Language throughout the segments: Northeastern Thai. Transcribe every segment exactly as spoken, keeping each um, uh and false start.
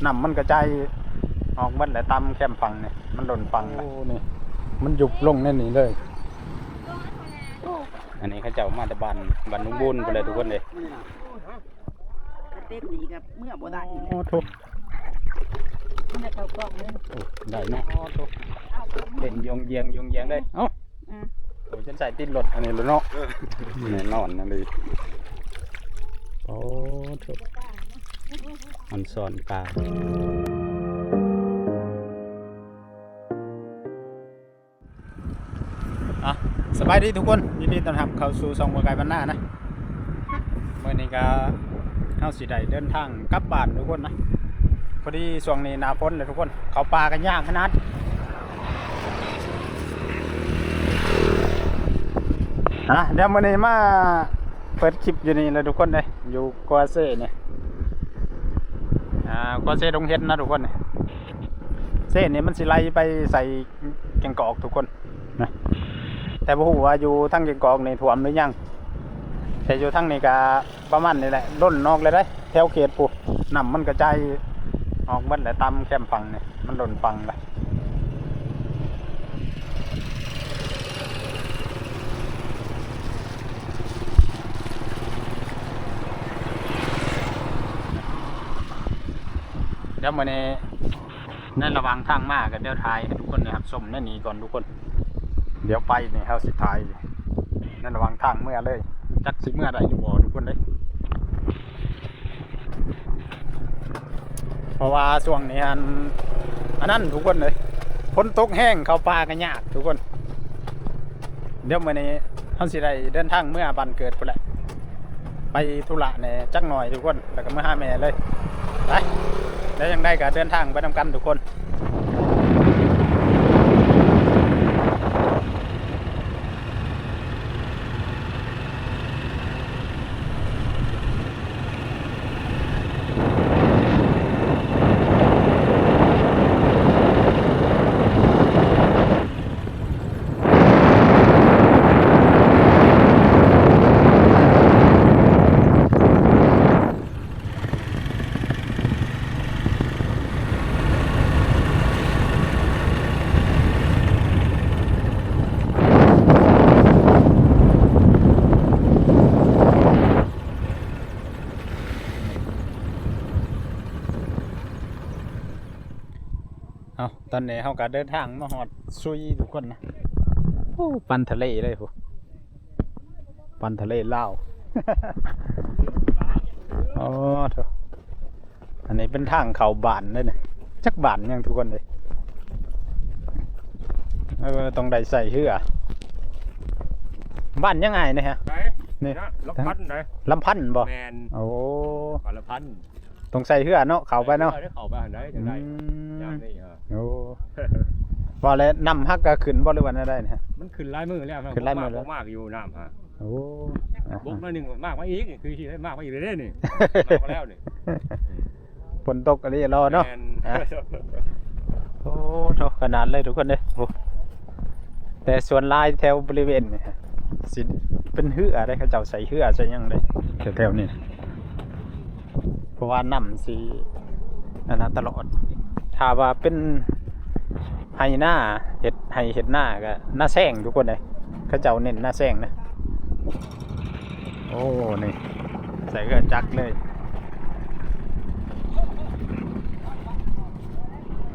น้ำมันกระจายออกหมดแหละ ตามแคมฝั่งนี่ มันล้นฝั่งแล้ว โอ้ นี่ มันยุบลงในนี่เลย อันนี้เขาเจ้ามาแต่บ้าน บ้านลุงบุญไปเลยทุกคนเลย เต้นนี่กับเมื่อบ่ได้ โอ้โถ มันจะเข้ากล้องเลย โอ้ ได้เนาะ โอ้โถ เต้นยงเยียงยงเยียงเลย เอ้า อืม โอ้ย ฉันใส่ติดรถอันนี้แล้วเนาะ แน่นอนนะเลย โอ้โถ มันซ่อนปลา อ่ะ สบายดีทุกคน ยินดีต้อนรับเข้าสู่ช่องบ่าวไก่บ้านนานะ มื้อนี้ก็เฮาสิได้เดินทางกลับบ้านทุกคนนะ พอดีช่วงนี้หน้าฝนเลยทุกคน เข้าป่ากันยากขนาด อ่ะ เดี๋ยวมื้อนี้มาเปิดคลิปอยู่นี่เลยทุกคนเลย อยู่กัวเซ่เนี่ย อ่า กัวเซ่ดงเห็ดนะทุกคนเนี่ย เซ่นี่มันสิไหลไปใส่แก่งกอกทุกคนนะ แต่บ่ฮู้ว่าอยู่ทางแก่งกอกนี่ท่วมหรือยัง แต่อยู่ทางนี้ก็ประมาณนี้แหละ ล้นออกเลยเด้ แถวเขตพู้น น้ำมันกระจายออกหมดแหละ ตามแคมฝั่งนี่ มันล้นฝั่งละ เดี๋ยวมื้อนี้ ในระหว่างทางมาก็เดี๋ยวถ่ายให้ทุกคนได้รับชมในนี้ก่อนทุกคน เดี๋ยวไปนี่เฮาสิถ่ายในระหว่างทางเมือเลย จักสิเมือได้อยู่บ่ทุกคนเด้ เพราะว่าช่วงนี้อัน อันนั้นทุกคนเลย ฝนตกแฮง เข้าป่าก็ยากทุกคน เดี๋ยวมื้อนี้เฮาสิได้เดินทางเมือบ้านเกิดพู้นแหละ ไปธุระแหน่จักหน่อยทุกคน แล้วก็มาหาแม่เลย ไป แล้วยังได้ก็เดินทางไปนำกันทุกคน เอา ตอนนี้เฮาก็เดินทางมาฮอดซุยทุกคนนะ โอ้ ปันทะเลเลยพู้น ปันทะเลลาว โอ้โถ อันนี้เป็นทางเข้าบ้านเลยเนี่ย จักบ้านหยังทุกคนเลย เออ ต้องได้ใส่เฮือ บ้านหยังไงเนี่ยฮะ ไหน นี่ นะ ลำพันธ์ไหน ลำพันธ์บ่ แม่น โอ้ บ้านลำพันธ์ ต้องใส่เฮือเนาะ เข้าไปเนาะ เออ ได้เข้าไปหั้นได้จังได๋ อืม ยามนี้ฮะ โอ้ ว่าแล้วน้ำฮักก็ขึ้นบ่หรือว่าแนวใดเนี่ย มันขึ้นหลายมื้อแล้ว ขึ้นหลายมื้อแล้ว มากอยู่น้ำฮะ โอ้ อ่ะ บกหน่อยหนึ่งมากมาอีกนี่ คือสิได้มากมาอีกเลยนี่ มากมาแล้วนี่ ฝนตกอะไรรอเนาะ แม่น อ่ะ โอ้เนาะ ขนาดเลยทุกคนเด้ โอ้ แต่ส่วนหลายแถวบริเวณนี่ฮะ สิเป็นเฮือเด้ เขาเจ้าใส่เฮือใส่หยังเด้ แถวๆนี้ เพราะว่าน้ำสิอันนั้นตลอด ถ้าว่าเป็นไฮ่นา เฮ็ดไฮ่เฮ็ดนาก็นาแซงทุกคนเด้ เขาเจ้าเน้นนาแซงนะ โอ้ นี่ ใส่เฮือจักรเลย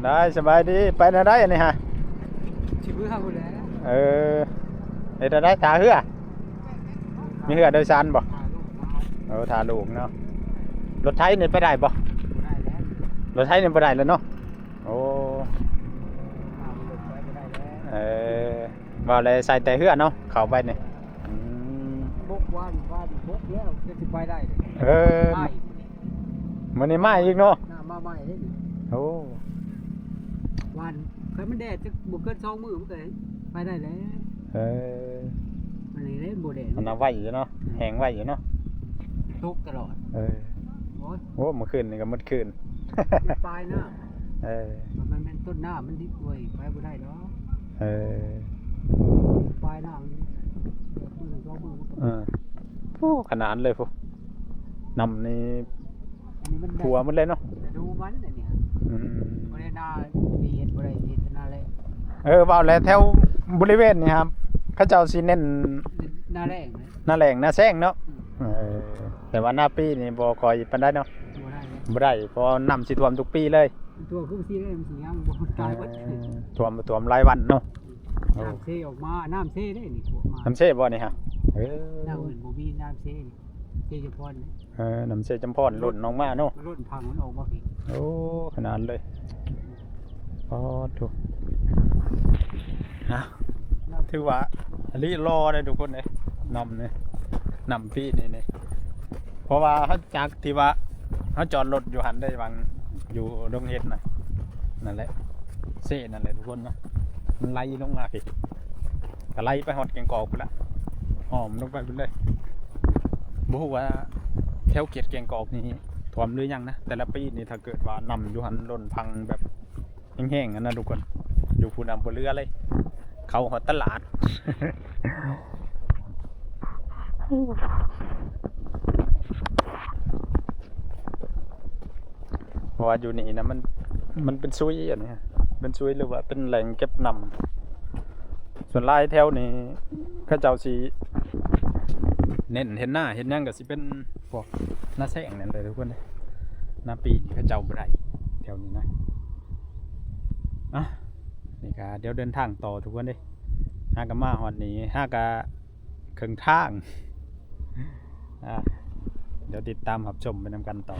ได้ สบายดี ไปแนวใดอันนี้ฮะ สิเมือพู้นแหละ เออ เฮ็ดแนวใด ถ่าเฮือ มีเฮือโดยสารบ่ ถ่าลูก เออ ถ่าลูกเนาะ รถไถนี่ไปได้บ่ บ่ได้แล้ว รถไถนี่บ่ได้แล้วเนาะ โอ้ ถ่ารถไถบ่ได้แล้ว เออ ว่าแล้วใส่แต่เฮือเนาะ เข้าไปนี่ อืม บกวาน วานบกแล้ว จะสิไปได้เลย เออ ไป มื้อนี้มาอีกเนาะ น้ำมาใหม่เลยนี่ โอ้ วาน คันมันแดดจะบ่เกินสองมื้อมันก็ไปได้แล้ว เออ อันนี้เลยบ่แดด มันเอาไว้อยู่เนาะ แห้งไว้อยู่เนาะ ตกตลอด เออ โอ้ย โอ้ เมื่อคืนนี่ก็หมดคืน มันปลายน้ำ เออ มันเป็นต้นน้ำมันดิบเว้ย ไปบ่ได้ดอก เออ ปลายน้ำมัน มื้อสองมื้อมันก็ เออ โอ้ ขนาดเลยพุ้น น้ำนี่ นี่มันได้ ทั่วหมดเลยเนาะ ฤดูมันน่ะเนี่ย อืม บ่ได้นา เฮ็ดบ่ได้เฮ็ดนาแล้ง เออ เว้าแล้วแถวบริเวณนี่ครับ เขาเจ้าสิเน้น นาแล้งนะ นาแล้งนาแซงเนาะ อืม เออ แต่ว่านาปีนี่บ่ค่อยปานใดเนาะ บ่ได้เลย บ่ได้ เพราะน้ำสิท่วมทุกปีเลย ท่วมทุกปีเลย มันสิยังบ่ตายเบิด เออ ท่วม ท่วมหลายวันเนาะ น้ำเซออกมา น้ำเซเด้นี่ ท่วมมา น้ำเซบ่นี่ฮะ เออ น้ำอื่นบ่มี น้ำเซนี่ เซจำพรนี่ เออ น้ำเซจำพรล้นออกมาเนาะ ล้นพังมันออกมาพี้ โอ้ ขนาดเลย อ๋อ ถูก ฮะ ถือว่าอีหลีหล่อเลยทุกคนเอ้ย น้ำนี่ น้ำปีนี่นี่ เพราะว่าเขาจากที่ว่าเขาจอดรถอยู่หั่นได้หว่าง อยู่ดงเห็ดน่ะ นั่นแหละ เซนั่นแหละทุกคนนะ มันไหลลงมาพี้ ก็ไหลไปฮอดแก่งกอกพู้นละ อ้อมลงไปพู้นเลย บ่ฮู้ว่าแถวเขตแก่งกอกนี่ท่วมหรือยังนะ แต่ละปีนี่ถ้าเกิดว่าน้ำอยู่หั่นล้นพังแบบแฮงๆ อะนะทุกคน อยู่พู้นน่ะบ่เหลือเลย เข้าฮอดตลาด เพราะว่าอยู่นี่นะมัน มันเป็นซุยอันนี้ เป็นซุยหรือว่าเป็นแหล่งเก็บน้ำ ส่วนหลายแถวนี้เขาเจ้าสิเน้นเฮ็ดนาเฮ็ดหยังก็สิเป็นพวกนาแซงนั่นเลยทุกคน นาปีนี่เขาเจ้าบ่ได้แถวนี้นะ อ่ะ นี่ก็เดี๋ยวเดินทางต่อทุกคนเด้ หากะมาฮอดนี่ หากะครึ่งทาง อ่ะ เดี๋ยวติดตามรับชมไปนำกันต่อ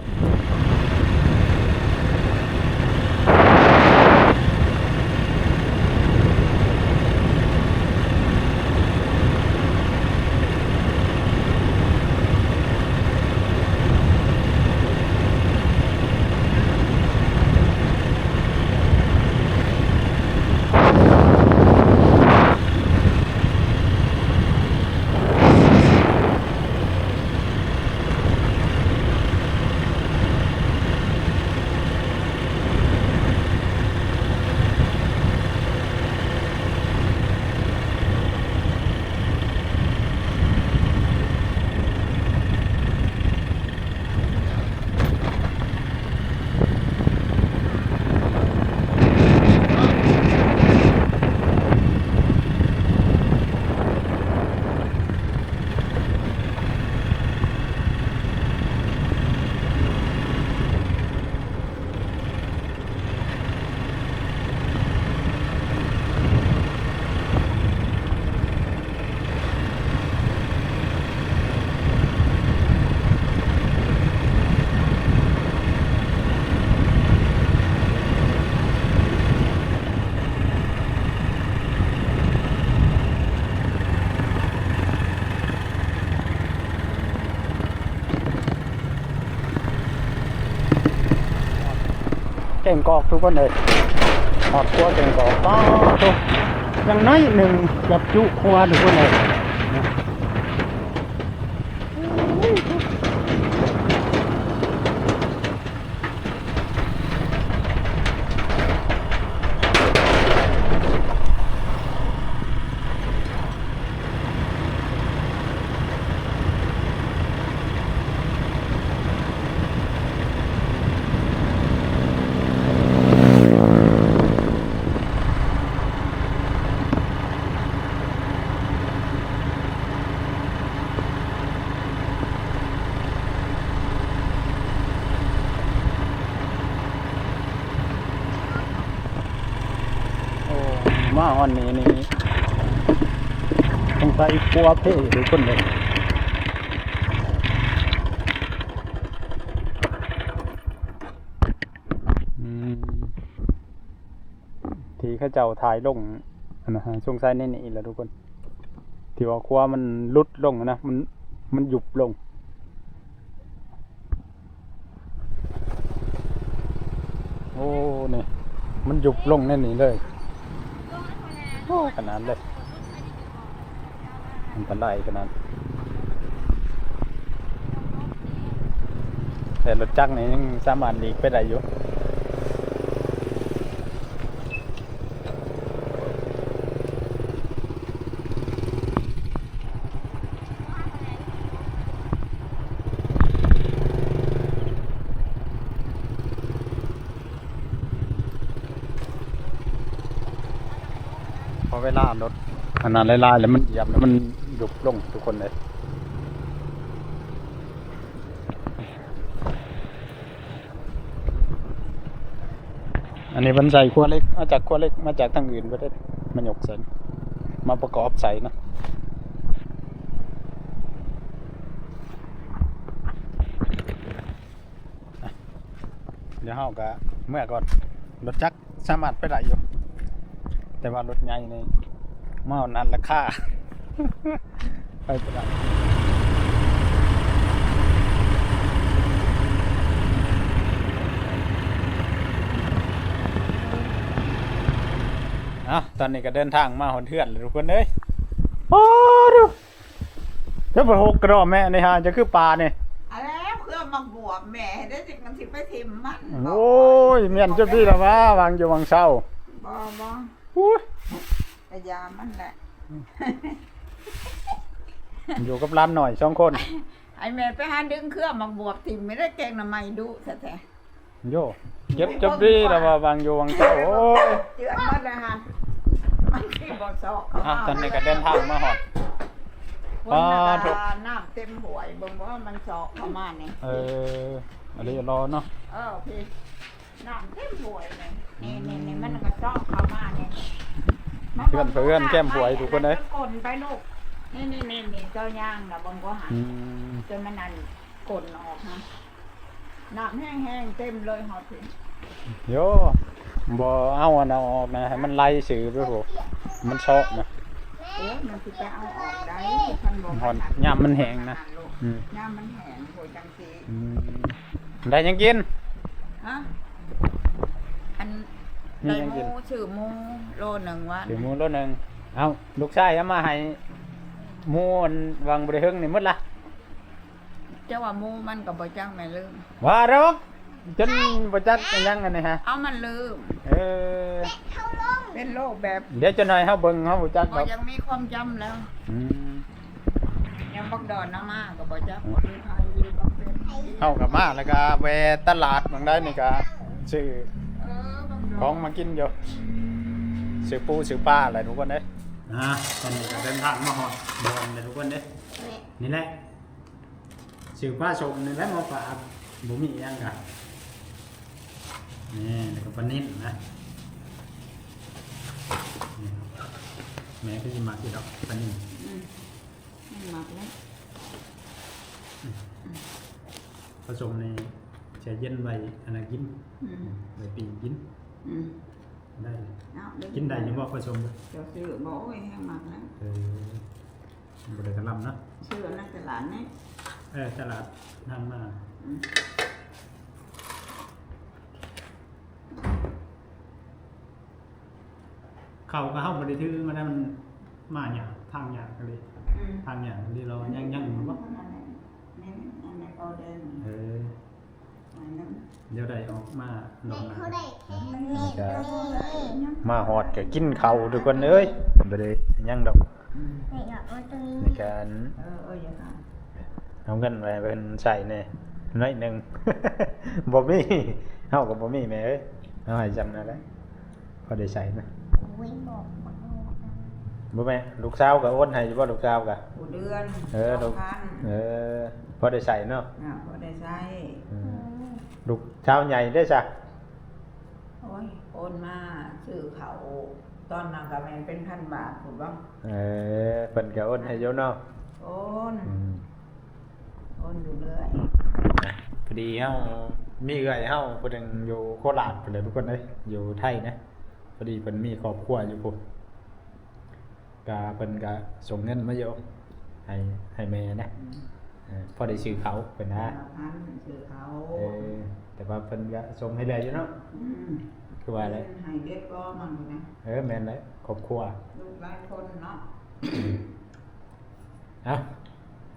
แก่งกอกทุกคนเลย ฮอดขัวแก่งกอก ป๊าดโธ่ ยังน้อยหนึ่ง เกือบจุขัวทุกคนเลย โอ้ มาฮอดนี่นี่ สงสัยขัวเพทุกคนเลย อืม ที่เขาเจ้าถ่ายลง อันนะฮะ สงสัยในนี่แหละทุกคน ที่ว่าขัวมันหลุดลงนะ มัน มันยุบลง โอ้ นี่ มันยุบลงในนี่เลย โอ้ ขนาดเลย อันตรายขนาด แต่รถจักรนี่ยังสามารถหลีกไปได้อยู่ โ เวลารถอันนั้นหลายๆแล้วมันเหยียบแล้วมันยุบลงทุกคนเลย อันนี้มันใส่ขั้วเหล็ก มาจากขั้วเหล็ก มาจากทางอื่นบ่ได้ มายกใส่ มาประกอบใส่นะ เดี๋ยวเฮาก็เมือก่อน รถจักรสามารถไปได้อยู่ แต่ว่ารถใหญ่นี่มาเอานั้นราคา ไปบ่ได้ เอ้า ตอนนี้ก็เดินทางมาฮอดเฮือนแล้วทุกคนเอ้ย โอ้ดู เดี๋ยวไปหกกระดอกแม่ในหาจะคือปลาเนี่ย เอาแล้วเครื่องหมากบวบแม่ได้จักมันสิไปถิ่มมัน โอ้ย แม่นจนพี่ละว่าวางอยู่วางเศร้า บ่บ่ อุ้ย กะยามันแหละ อยู่กับหลานหน่อยสองคน ไอ้แม่ไปหาดึงเครื่องหมากบวบถิ่มไม่ได้แกงหน่อไม้ดุแท้ๆ โย่ เก็บจนพี่ละว่าวางอยู่วางเศร้า โอ้ย เจือนหมดเลยฮะ มันสิบ่ซอกเข้า อ่ะ มา ตอนนี้ก็เดินทางมาฮอด ฝนน่ะ ว้า ก็ ทุก น้ำเต็มห้วย เบิ่งว่ามันซอกเข้ามานี่ เออ อันนี้รอเนาะ เออ พี่ น้ำเต็มห้วยเลย นี่นี่นี่มันก็ซอกเข้ามานี่ เพื่อนเพื่อนแก้มห้วยทุกคนเลย มันกลนไปลูก นี่นี่นี่นี่เจ้ายางน่ะเบิ่งว่าหัน อืม จนมันนั่นกลนออกฮะ น้ำแห้งๆเต็มเลยฮอดพี่ โย่ บ่เอาอันนั้นออกนะ ให้มันไหลซื่อไปโห มันเซาะนะ โอ้ย มันสิไปเอาออกได้ คันบ่ ฮอด ยามมันแห้งนะ อืม ยามมันแห้ง โห จังซี่ อืม ได้หยังกิน ฮะ อัน มีหยังกิน ได้หมู ซื้อหมูโลหนึ่งวะ ซื้อหมูโลหนึ่ง เอ้า ลูกชายเอามาให้ หมูอันวางบ่ได้เฮิงนี่หมดละ เจ้าว่าหมู่มันก็บ่จักแม่ลืม ว่าดอก จนบ่จักอิหยังอันนี้ฮะ เอามันลืม เออ เป็นโรคแบบ เดี๋ยวจะหน่อยเฮาเบิ่งเฮาบ่จักดอก บ่ยังมีความจำแล้ว อืม ยังบักดอนเอามาก็บ่จัก อืม บ่มีใครอยู่บ่เป็น เฮาก็มาแล้วก็แวะตลาดบางได้นี่ก็ซื้อ เออ บักดอน ของมากินอยู่ ซื้อปูซื้อปลาอะไรทุกคนเด้ อ่า ตอนนี้ก็เดินทางมาฮอดบ่อนเลยทุกคนเด้ นี่แหละ ซื้อปลาส้มนี่แหละมาฝาก บ่มีอิหยังกะ นี่ แล้วก็ปลานิ่นนะ นี่ แม่ก็สิมักอยู่ดอกปลานิ่น อืม มันมักแล้ว ปลาส้มนี่แช่เย็นไว้อันนั้นกิน อืม ไว้ปิ้งกิน อืม ได้ เอา กินได้อยู่บ่ปลาส้ม เจ้าซื้อบ่ โอ้ย แฮงมักแล้ว เออ บ่ได้กะหล่ำเนาะ ซื้ออันนั้นตลาดนี่ เออ ตลาดทางมา อืม เขาก็เฮาบ่ได้ถือมาได้ มันมายาก ทางยากก็เลย อืม ทางยากก็เลย เรายัง ยังอยู่บ่ นี่ อันนี้ก็แดง เออ เดี๋ยวได้ออกมาดอกหน้า เท่าใดแค่นี้ มาฮอดก็กินข้าวทุกคนเอ้ย บ่ได้หยังดอก อืม นี่ก็เอาตัวนี้ ในการ เออ เออ อย่าค่ะ เอาเงินไปเพิ่นใช้แหน่น้อยหนึ่ง บ่มี เฮาก็บ่มีแม่เอ้ย เอาให้จำนั่นแหละ พอได้ใช้นะ โอ้ย บอก บอก บอก บ่แม่ ลูกสาวก็โอนให้อยู่บ่ ลูกสาวก็ ผู้เดือน เออ สองพัน เออ พอได้ใช้เนาะ อ่า พอได้ใช้ อืม อืม ลูกสาวใหญ่ได้ซะ โอ้ย โอนมาซื้อเขาว ตอนนั้นก็แม่นเป็นพันบาทพู้นบ่ เออ เพิ่นก็โอนให้อยู่เนาะ โอน อืม โอนอยู่เรื่อย พอดีเฮามีเอื้อยเฮาผู้หนึ่งอยู่โคราชพู้นแหละทุกคนเอ้ย อยู่ไทยนะ พอดีเพิ่นมีครอบครัวอยู่พุ้น ก็เพิ่นก็ส่งเงินมาอยู่ ให้ ให้แม่นะ อืม เออ พอได้ซื้อเขาวเพิ่นนะ ห้าพันซื้อเขาว เออ แต่ว่าเพิ่นก็ส่งให้เรื่อยอยู่เนาะ อืม คือว่าอะไร ให้เด็กก็มันอยู่นะ เออ แม่นเลย ครอบครัว ลูกหลายคนเนาะ เอ้า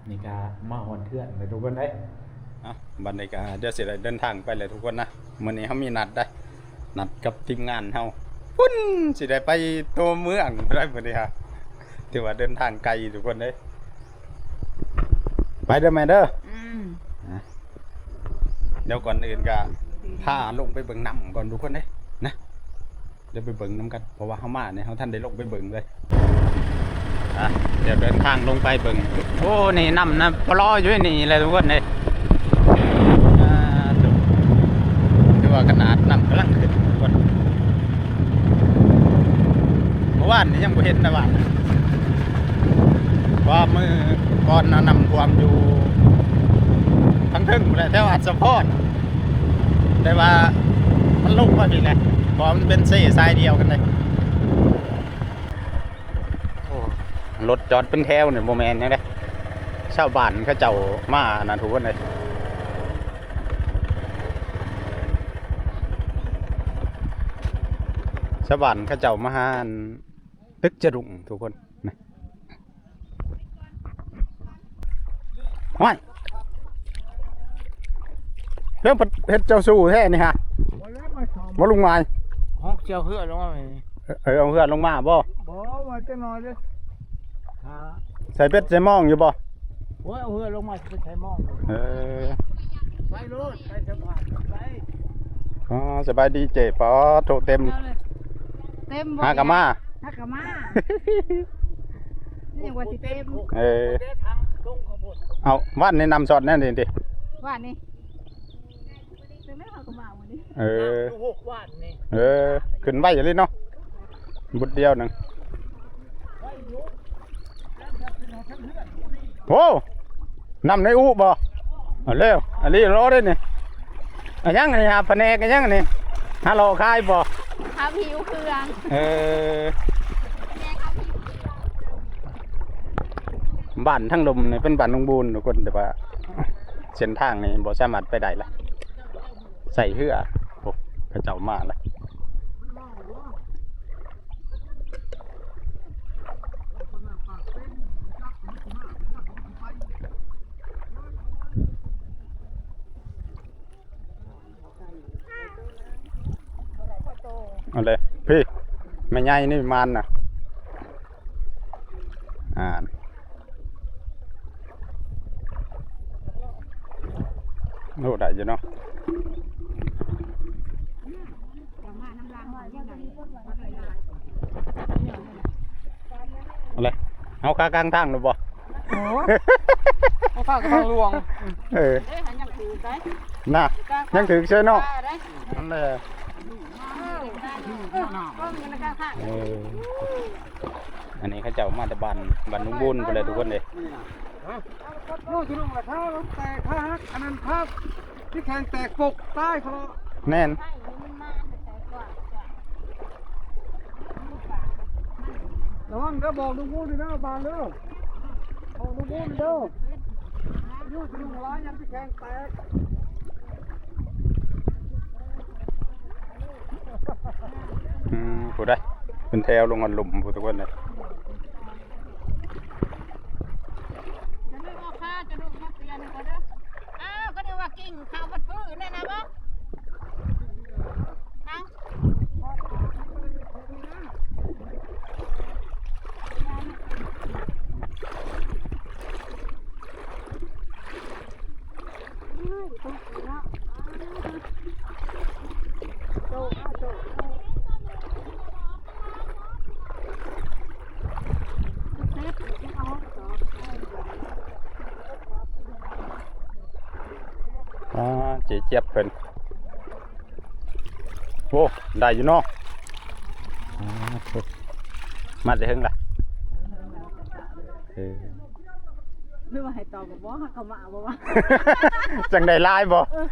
นี่ก็มาฮอดเฮือนแล้วทุกคนเอ้ย เอ้า บัดนี้ก็เดี๋ยวสิได้เดินทางไปแล้วทุกคนนะ มื้อนี้เฮามีนัดได้ นัดกับทีมงานเฮา ปุ้น สิได้ไปตัวเมืองได้มื้อนี้ฮะ ถือว่าเดินทางไกลทุกคนเอ้ย ไปเด้อแม่เด้อ อืม นะ เดี๋ยวก่อนอื่นก็พาลงไปเบิ่งน้ำก่อนทุกคนเอ้ย นะ เดี๋ยวไปเบิ่งนำกัน เพราะว่าเฮามาเนี่ย เฮาทันได้ลงไปเบิ่งเลย อ่ะ เดี๋ยวเดินทางลงไปเบิ่ง โอ้ นี่น้ำนะปลออยู่นี่แหละทุกคนเลย อ่า ดู ดูว่าขนาดน้ำกำลังขึ้นทุกคน เมื่อวานนี่ยังบ่เห็นนะว่า ว่ามื้อก่อนน่ะน้ำท่วมอยู่ทางเทิงพู้นแหละ แถวอัศพร แต่ว่ามันลงมาพี้แหละ เพราะมันเป็นเส้นสายเดียวกันเลย โอ้ รถจอดเป็นแถวเนี่ย บ่แม่นหยังเด้ ชาวบ้านเขาเจ้ามานะทุกคนเลย ชาวบ้านเขาเจ้ามาหาอัน ตึกจรุงทุกคนนะ ว้าย เรื่องเฮ็ดเจ้าสู้แท้นี่ฮะ บ่ลุงหมาย ฮอกเจ้าเฮือลงมาเลย เออ เอาเฮือลงมาบ่ บ่ ว่าจะนอนเลย ฮะ ใส่เบ็ดใส่มองอยู่บ่ โอ้ย เอาเฮือลงมาไปใส่มอง เออ ไปโลด ไปสบาย ไป อ๋อ สบายดีเจ๊ ปอโทเต็ม เต็มบ่ หากะมา หากะมา นี่ยังว่าสิเต็ม เออ เอา วันนี้นำสอดแน่นี่ติ วันนี้ เออ น้ำอยู่หกวันนี่ เออ ขึ้นไวอยู่เลยเนาะ บุดเดียวหนึ่ง โอ้ น้ำในอุบ่ เอาเร็ว อันนี้รอได้นี่ อะยังอันนี้ฮะ แผนกอะยังอันนี้ หาเลาะขายบ่ เขาหิวเครื่อง เออ บ้านทางลุ่มนี่เป็นบ้านลุงบูนทุกคน แต่ว่าเส้นทางนี่บ่สามารถไปได้ละ ใส่เฮือ โอ้ เขาเจ้ามาละ เอาเลย พี่ แม่ใหญ่นี่มันน่ะ อ่า โอ้ ได้อยู่เนาะ เอาเลย เอาคากลางทางหรือบ่ โอ้ เอาข้าวกระทางหลวง เออ เอ้ย หันยังถือไป น่ะ ยังถือเฉยเนาะ ได้ นั่นแหละ เออ เออ ก็มันกลางทาง เออ อันนี้เขาเจ้ามาแต่บ้าน บ้านลุงบุญพู้นแหละทุกคนเลย ฮะ ลูกจะลงละ ถ้าแตก ถ้าหัก อันนั้น ถ้าที่แข็งแตกปกตายเขา แน่น ระวังเด้อ บอกลุงพูนเด้อ บานเด้อ บอกลุงพูนเด้อ อยู่ที่ลุงร้อยยังที่แข็งแตก อืม พูดได้ เป็นแถวลงอันหลุมพูดทุกคนเลย จะนึกว่าข้าจะดูมาเตือนเขาเด้อ อ้าว ก็นึกว่ากิ่งเขาพัดพื้นนั่นนะบ่ เอ้า อ่า เจ๊เจี๊ยบเพิ่น โอ้ ได้อยู่เนาะ อ่า โถ่ มาแต่เฮิงล่ะ เออ หรือว่าให้ตอบบ่ บ่ หากะมาบ่วะ จังได้หลายบ่ เออ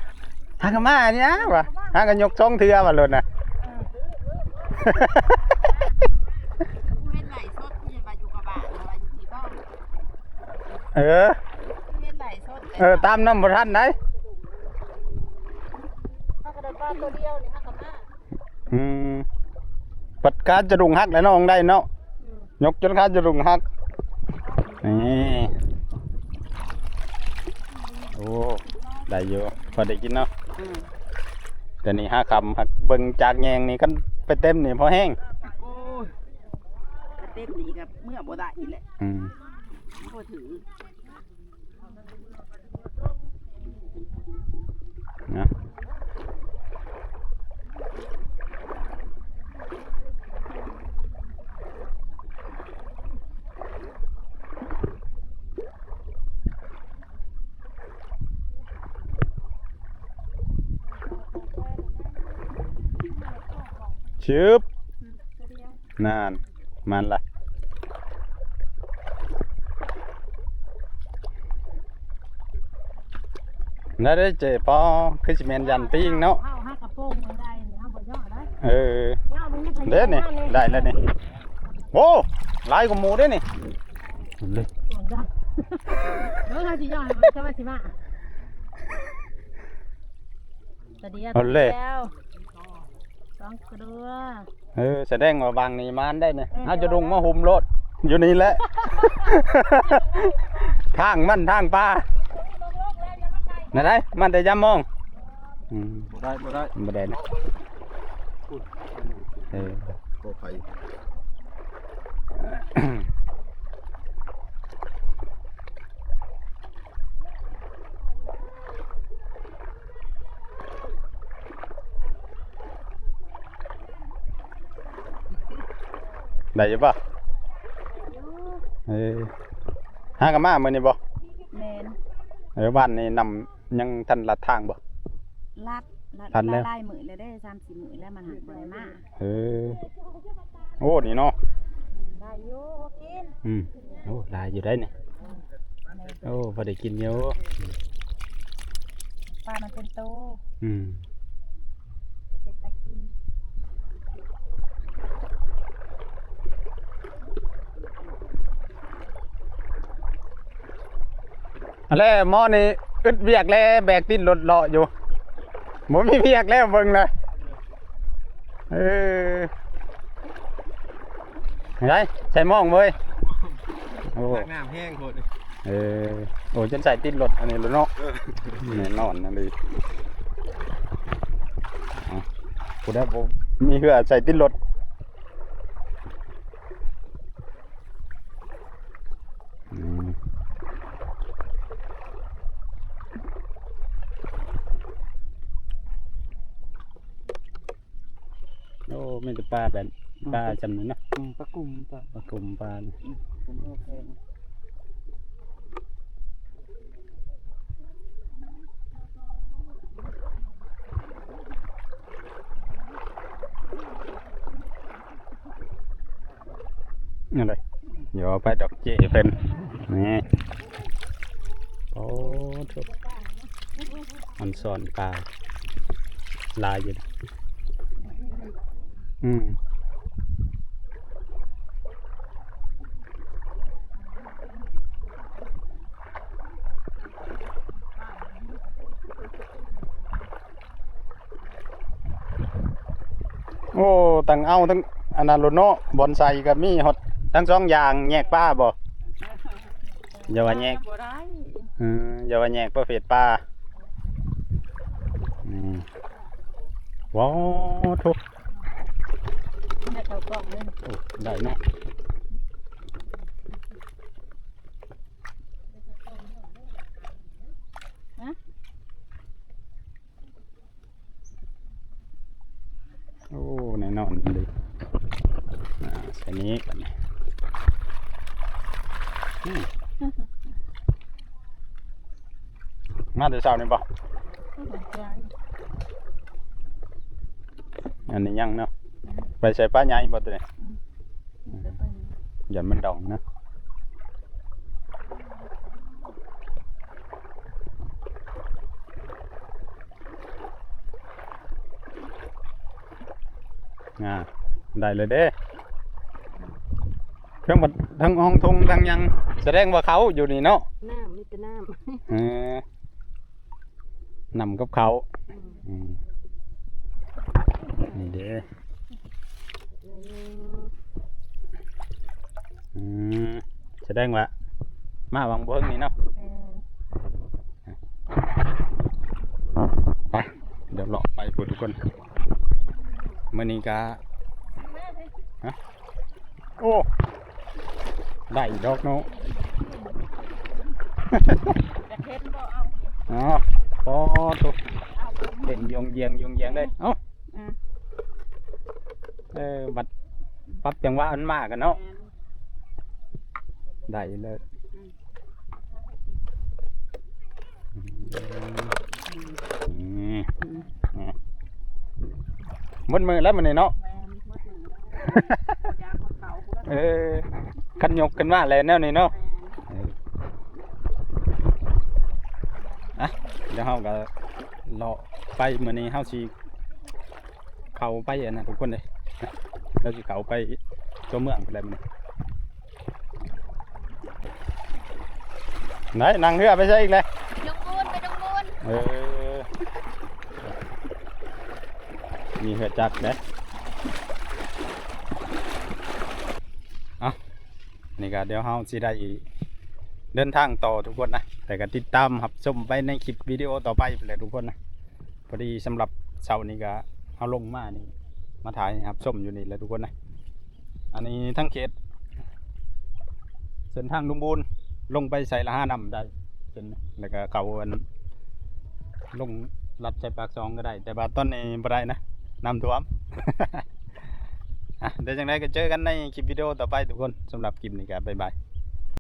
หากะมาเนี่ยว่ะ หากะยกสองเทื่อว่ะรถน่ะ เออ กูเห็นไลฟ์สด กูยังว่าอยู่กับบ้าน ว่าอยู่ที่บ้าน เออ เออ ตามนำบ่ทันได้ เฮากะได้ปลาตัวเดียวนี่ เฮากะมา อืม ปัดขาจะรุงหักแล้วเนาะ ได้เนาะ อืม ยกจนขาจะรุงหัก นี่ โอ้ ได้อยู่ พอได้กินเนาะ อืม แต่นี่หาค่ำหัก เบิ่งจากแยงนี่ คันไปเต็มนี่พอแฮง โอ้ย เต็มนี่กะเมือบ่ได้อีกแหละ อืม บ่ถือ นะ ชึบ นั่น มันละ ได้เด้อเจ๊ปอ คือสิแม่นยันปิ้งเนาะ เอาหากระโปรงมาได้นี่ เอาบ่ย่อได้ เออ ย่อมันมีพยา เด้อนี่ ได้แล้วนี่ โอ้ หลายกว่าหมู่เด้อนี่ เลย เออ เขาสิย่อให้มันจะมาสิมา ตะเดีย เอาเลย แล้ว สองตัว เออ แสดงว่าบางนี่มานได้เนี่ย เออ เฮาจะดุงมาหุมโลด อยู่นี่แหละ ทางมันทางปลา นั่นได้ มันแต่ยามมอง อืม บ่ได้ บ่ได้ บ่ได้นะ เออ ขออภัย ได้อยู่ปะ เออ หากะมามื้อนี้บ่ แม่น เออ บ้านนี้น้ำยังทันลัดทางบ่ ลัด ลัด ลัดแล้ว หลายมื้อแล้วเด้ สามสี่มื้อแล้วมันหักบ่ได้มา เออ โอ้ นี่เนาะ ได้อยู่ กิน อืม โอ้ หลายอยู่ได้นี่ โอ้ พอได้กินอยู่ ปลามันเป็นโต อืม เป็นตะกิน อันแรกหมอนี่อึดเวียกแล้ว แบกตีนรถเลาะอยู่ บ่มีเวียกแล้ว เบิ่งเลย เออ ไง ใส่หม่องเว้ย โอ้ ตักน้ำแห้งโพด เออ โอ้ จนใส่ตีนรถอันนี้แล้วเนาะ เออ แน่นอนนั่นเลย อ่ะ ผู้ใดบ่มีเฮือใส่ตีนรถ อืม โอ้ มีแต่ปลาแบบ ปลาจำนวนเนาะ อืม ปลากุ่ม ปลา ปลากุ่ม ปลานี่ อืม เป็นโอเค นั่นเลย เดี๋ยวเอาไปดอกเจเพิ่น นี่ โอ้ ทุก มันซ่อนปลา หลายอยู่นะ อืม โอ้ ตั้งเอาตั้งอันนั้นโลดเนาะ บอนไซก็มีฮอดทั้งสองอย่าง แยกปลาบ่ อย่าว่าแยก บ่ได้ อืม อย่าว่าแยกประเภทปลา อืม ว้าว ทุก ได้เข้ากล่องเลย โอ้ ได้เนาะ ฮะ โอ้ แน่นอนเลย อ่า ใส่นี้บัดนี้ อืม มาแต่เช้านี่บ่ อันนี้ยังเนาะ ไปใส่ปลาใหญ่บ่ตัวนี้ อืม อย่ามันดองนะ อ่า ได้เลยเด้ เครื่องบัด ทั้งห้องทงทั้งยัง แสดงว่าเขาอยู่นี่เนาะ น้ำ มีแต่น้ำ เออ น้ำกับเขา อืม อืม นี่เด้ อืม แสดงว่า มาหวังบ่เฮิงนี่เนาะ แม่น ไป เดี๋ยวเลาะไปพุ้นทุกคน มื้อนี้กะ ฮะ โอ้ ได้อีกดอกเนาะ จะเห็นบ่เอา อ๋อ ปอดโต เอา เต้นยงเยียงยงเยียงเลย เอ้า อ่ะ เออ บัดปรับจังหวะมันมากันเนาะ แม่น ได้เลย อืม อืม อืม อืม หมดมื้อแล้วมื้อนี้เนาะ แม่น เออ คันยกขึ้นมาแล้วแนวนี้เนาะ เออ อ่ะ เดี๋ยวเฮาก็เลาะไป มื้อนี้เฮาสิเข้าไปอันนั้นทุกคนเลย เราสิเข้าไปตัวเมืองไปแล้วมื้อนี้ ไหน นั่งเฮือไปใส่อีกเลย ดงมูล ไปดงมูล เออ มีเฮือจักรเด้ อ่ะ นี่ก็เดี๋ยวเฮาสิได้เดินทางต่อทุกคนนะ แต่ก็ติดตามรับชมไปในคลิปวิดีโอต่อไปไปเลยทุกคนนะ พอดีสำหรับเช้านี้ก็เฮาลงมานี่ มาถ่ายให้รับชมอยู่นี่แหละทุกคนนะ อันนี้ทั้งเขต เส้นทางดงมูล ลงไปใส่ละห้าน้ำได้ เส้นนี้ แล้วก็เข้าอัน ลงลัดใส่ปากซองก็ได้ แต่ว่าตอนนี้บ่ได้นะ น้ำท่วม อ่ะ เดี๋ยวจังไดก็เจอกันในคลิปวิดีโอต่อไปทุกคน สำหรับคลิปนี้ก็บ๊ายบาย